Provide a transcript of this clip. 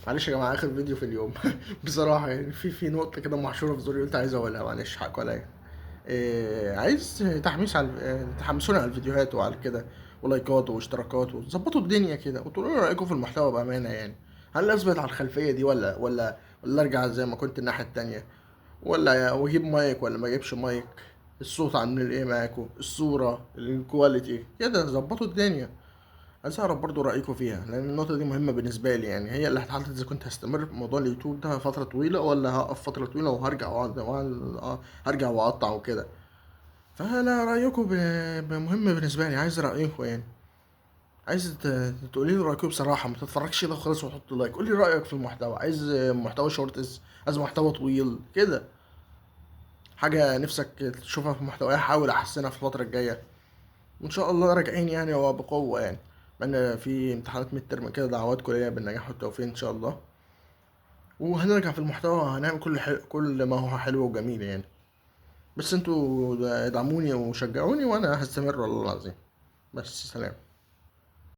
معلش يا جماعة، اخر فيديو في اليوم. بصراحة يعني في نقطة كده محشوره في زوري، قلت عايز اقولها، معلش حقكم عليا. عايز تحميس على تحمسوني على الفيديوهات وعلى كده، ولايكات واشتراكات، وتظبطوا الدنيا كده، وتقولوا لي رايكم في المحتوى بامانه يعني. هل اثبت على الخلفية دي ولا ارجع زي ما كنت الناحية التانية، ولا واجيب مايك ولا ما اجيبش مايك، الصوت عامل ايه معاكم، الصورة، ال quality كده، ظبطوا الدنيا. عايز اعرف برضو رايكم فيها، لان النقطة دي مهمة بالنسبة لي يعني، هي اللي هتحدد اذا كنت هستمر في موضوع اليوتيوب ده فترة طويلة، ولا هقف فترة طويلة وهرجع هرجع واقطع وكده. فانا رايكم مهم بالنسبة لي، عايز رايكم يعني، عايز تقولي لي رايكم بصراحة، ما تتفرجش كده وخلاص وحط like، قولي رايك في المحتوى. عايز محتوى shorts، عايز محتوى طويل كده، حاجة نفسك تشوفها في محتواي احاول احسنها في الفترة الجاية. وان شاء الله راجعين يعني وبقوة يعني، مع ان في امتحانات midterm كده، دعواتكم ليا بالنجاح والتوفيق ان شاء الله. وهنرجع في المحتوى، هنعمل كل ما هو حلو وجميل يعني، بس انتوا ادعموني وشجعوني وانا هستمر والله العظيم. بس سلام.